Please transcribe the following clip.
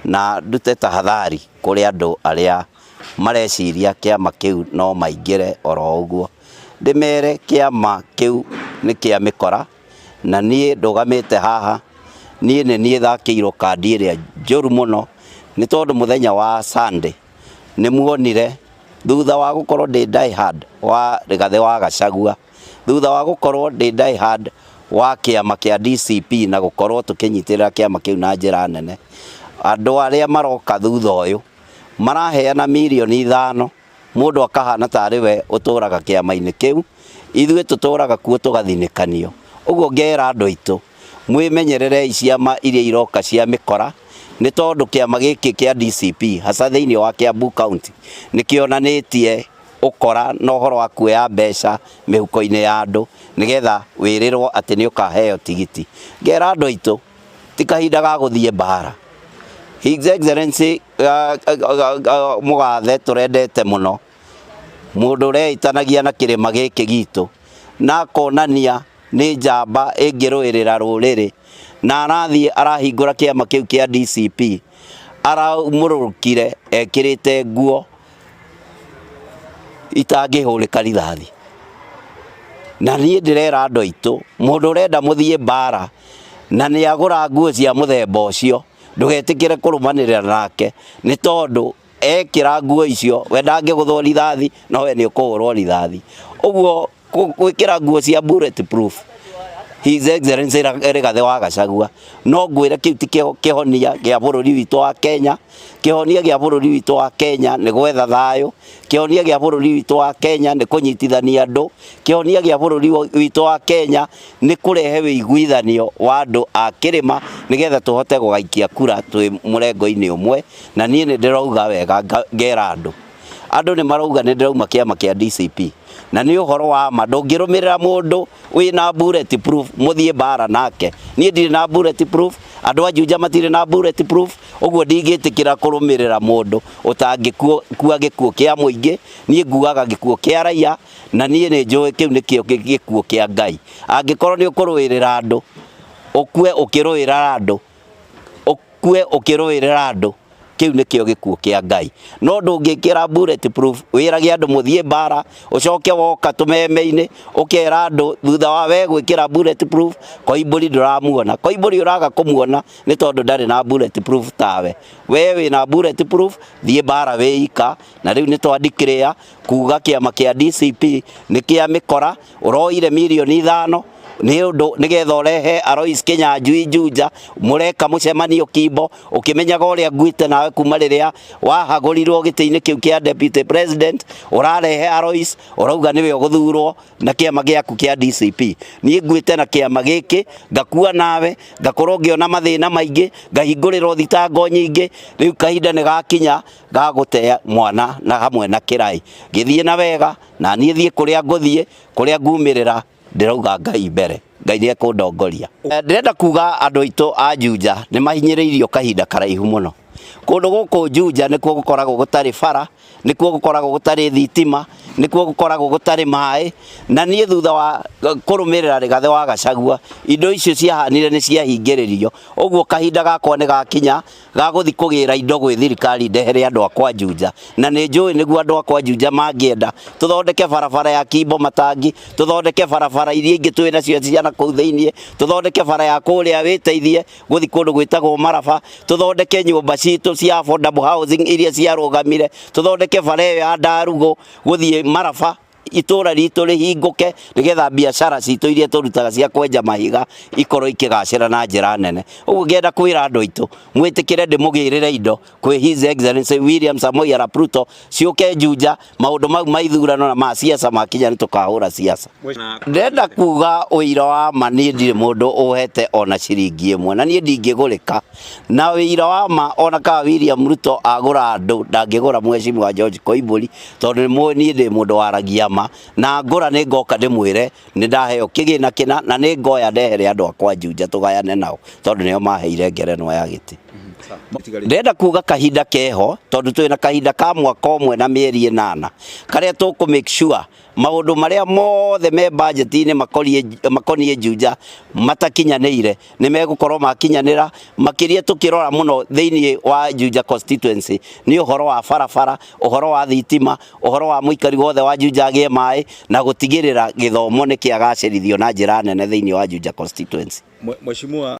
Na ndute tahadhari kũrĩ andũ arĩa mareciria kĩama kĩu no maingĩre oro ũguo. Ndĩmere kĩama kĩu nĩ kĩa mĩkora, na niĩ ndũgamĩte haha, niĩ nĩ niĩ thakĩirwo kandi ĩrĩa njũru mũno, nĩ tondũ mũthenya wa Sunday nĩ muonire thutha wa gũkorwo ndĩ die hard wa Rigathĩ wa Gachagua, thutha wa gũkorwo ndĩ die hard wa kĩama kĩa DCP na gũkorwo tũkĩnyitĩrĩra kĩama kĩu na njĩra nene, andũ arĩa maroka thutha ũyũ maraheana mirioni 5, mũndũ akahana tarĩ we ũtũraga kĩama-inĩ kĩu, ithuĩ tũtũraga kuo tũgathinĩkanio. Ũguo ngera andũ aitũ, mwĩmenyererei ciama iria iroka cia mĩkora, nĩ tondũ kĩama gĩkĩ kĩa DCP hasa thĩinĩ wa Kiambu County nĩ kĩonanĩtie ũkora na ũhoro wa kuoya mbeca mĩhuko-inĩ ya andũ nĩgetha wĩrĩrwo atĩ nĩ ũkaheo tigiti. Ngera andũ aitũ, ti kahinda ga gũthiĩ mbara. His Excellency mũgathe tũrendete mũno, mũndũ ũreĩtanagia na kĩrĩma gĩkĩ gitũ na akonania nĩ njamba ĩngĩrũĩrĩra rũrĩrĩ, na arathiĩ arahingũra kĩama kĩu kĩa DCP, araumũrũkire ekĩrĩte nguo itangĩhũrĩka rithathi. Na niĩ ndĩrera andũ aitũ, mũndũ ũrenda mũthiĩ mbara na nĩ agũra nguo cia mũthemba ũcio, ndũgetĩkĩre kũrũmanĩrĩra nake, nĩ tondũ ekĩra nguo icio we ndangĩgũthwo rithathi, no we nĩ ũkũhũrwo rithathi. Ũguo gwĩkĩra nguo cia bullet proof His Excellency Rigathĩ wa Gachagua, no ngwĩre kĩu ti kĩhonia gĩa bũrũri witũ wa Kenya. Kĩhonia gĩa bũrũri witũ wa Kenya nĩ gwetha thayũ. Kĩhonia gĩa bũrũri witũ wa Kenya nĩ kũnyitithania andũ. Kĩhonia gĩa bũrũri witũ wa Kenya nĩ kũrehe wĩiguithanio wa andũ a kĩrĩma, nĩgetha tũhote gũgaikia kura twĩ mũrengo-inĩ ũmwe. Na niĩ nĩ ndĩrauga wega, ngera andũ, andũ nĩ marauga nĩ ndĩrauma kĩama kĩa DCP, na nĩ ũhoro wa ma. Ndũngĩrũmĩrĩra mũndũ wĩna bullet proof mũthiĩ mbara nake. Niĩ ndirĩ na bullet proof, andũ a Juja matirĩ na bullet proof, ũguo ndingĩtĩkĩra kũrũmĩrĩra mũndũ ũtangĩkua gĩkuũ kĩa mũingĩ. Niĩ nguaga gĩkuũ kĩa raia, na niĩ nĩ njũĩ kĩu nĩkĩo gĩkuũ kĩa Ngai. Angĩkorwo nĩ ũkũrũĩrĩra andũ, ũkue ũkĩrũĩrĩra andũ, ũkue ũkĩrũĩrĩra andũ, kĩu nĩkĩo gĩkuũ kĩa Ngai. No ndũngĩkĩra bullet proof wĩrage andũ mũthiĩ mbara, ũcoke woka tũmeme-inĩ ũkera andũ thutha wa we gwĩkĩra bullet proof, Koimbũri ndũramuona. Koimbũri ũraga kũmuona nĩ tondũ ndarĩ na bullet proof tawe. We wĩna bullet proof, thiĩ mbara wĩ ika. Na rĩu nĩ twa declare kuga kĩama kĩa DCP nĩ kĩa mĩkora. Ũroire mirioni 5 nĩ ũndũ nĩgetha ũrehe Alois Kinyanjui Juja, mũreka mũcemanio Kimbo, ũkĩmenyaga ũrĩa nguĩte nawe kuma rĩrĩa wahagũrirwo gĩtĩ-inĩ kĩu kĩa deputy president. Ũrarehe Alois, ũrauga nĩwe ũgũthurwo na kĩama gĩaku kĩa DCP. Niĩ nguĩte na kĩama gĩkĩ, ngakua nawe, ngakorwo ngĩona mathĩna maingĩ, ngahingũrĩrwo thitango nyingĩ. Rĩu kahinda nĩ gakinya ga gũte mwana na hamwe na kĩraĩ gĩthiĩ na wega, na niĩ thiĩ kũrĩa ngũthiĩ, kũrĩa ngumĩrĩra. Ndĩrauga Ngai mbere, Ngai nĩ ekũndongoria. Ndĩrenda kuga andũ aitũ a Juja nĩ mahinyĩrĩirio kahinda karaihu mũno. Kũndũ gũkũ Juja nĩkuo gũkoragwo gũtarĩ bara, nĩkuo gũkoragwo gũtarĩ thitima, nĩkuo gũkoragwo gũtarĩ maĩ. Na niĩ thutha wa kũrũmĩrĩra Rigathĩ wa Gachagua, indo icio ciahanire nĩ ciahingĩrĩrio. Ũguo kahinda gakwa nĩ gakinya ga gũthiĩ kũgĩra indo gwĩ thirikari, ndehere andũ akwa Juja. Na nĩ njũĩ nĩguo andũ akwa Juja mangĩenda tũthondeke barabara ya Kimbo Matangi, tũthondeke barabara iria ingĩ twĩ nacio ciana kũu thĩiniĩ, tũthondeke bara ya kũrĩa wĩteithie gũthiĩ kũndũ gwĩtagwo Maraba, tũthondeke nyũmba citũ cia affordable housing iria ciarũgamire, tũthondeke bara ĩyo ya Ndarugo gũthiĩ Maraba, itũra ritũ rĩhingũke, nĩgetha biacara citũ iria tũrutaga cia kwenja mahiga ikorwo ikĩgacĩra na njĩra nene. Ũguo ngĩenda kwĩra andũ aitũ, mwĩtĩkĩre ndĩmũgĩrĩre indo kwĩ His Excellency William Samoei Arap Ruto ciũke Juja. Maũndũ mau ma ithurano na ma siasa makinya, nĩ tũkahũra siasa. Ndĩrenda kuga ũira wa ma, niĩ ndirĩ mũndũ ũhete ona ciringi 1, na niĩ ndingĩgũrĩka na ũira wa ma. Ona kana William Ruto agũra andũ, ndangĩgũra Mheshimiwa George Koimbũri, tondũ nĩ mũĩ niĩ ndĩ mũndũ waragia ma, na ngũra nĩ ngoka ndĩmwĩre nĩ ndaheo kĩgĩna kĩna, na nĩ ngoya ndehere andũ akwa Juja tũgayane nao, tondũ nĩo maheire ngerenwa ya gĩtĩ. Ndĩrenda kuga kahinda keho, tondũ twĩna kahinda ka mwaka ũmwe na mĩeri 8 karĩa tũkũ make sure maũndũ marĩa mothe me budget-inĩ makoniĩ Juja matakinyanĩire nĩ megũkorwo makinyanĩra, makĩria tũkĩrora mũno thĩinĩ wa Juja constituency nĩ ũhoro wa barabara, ũhoro wa thitima, ũhoro wa mũikari wothe wa Juja agĩe maĩ, na gũtigĩrĩra gĩthomo nĩ kĩagacĩrithio na njĩra nene thĩinĩ wa Juja constituency. Mheshimiwa.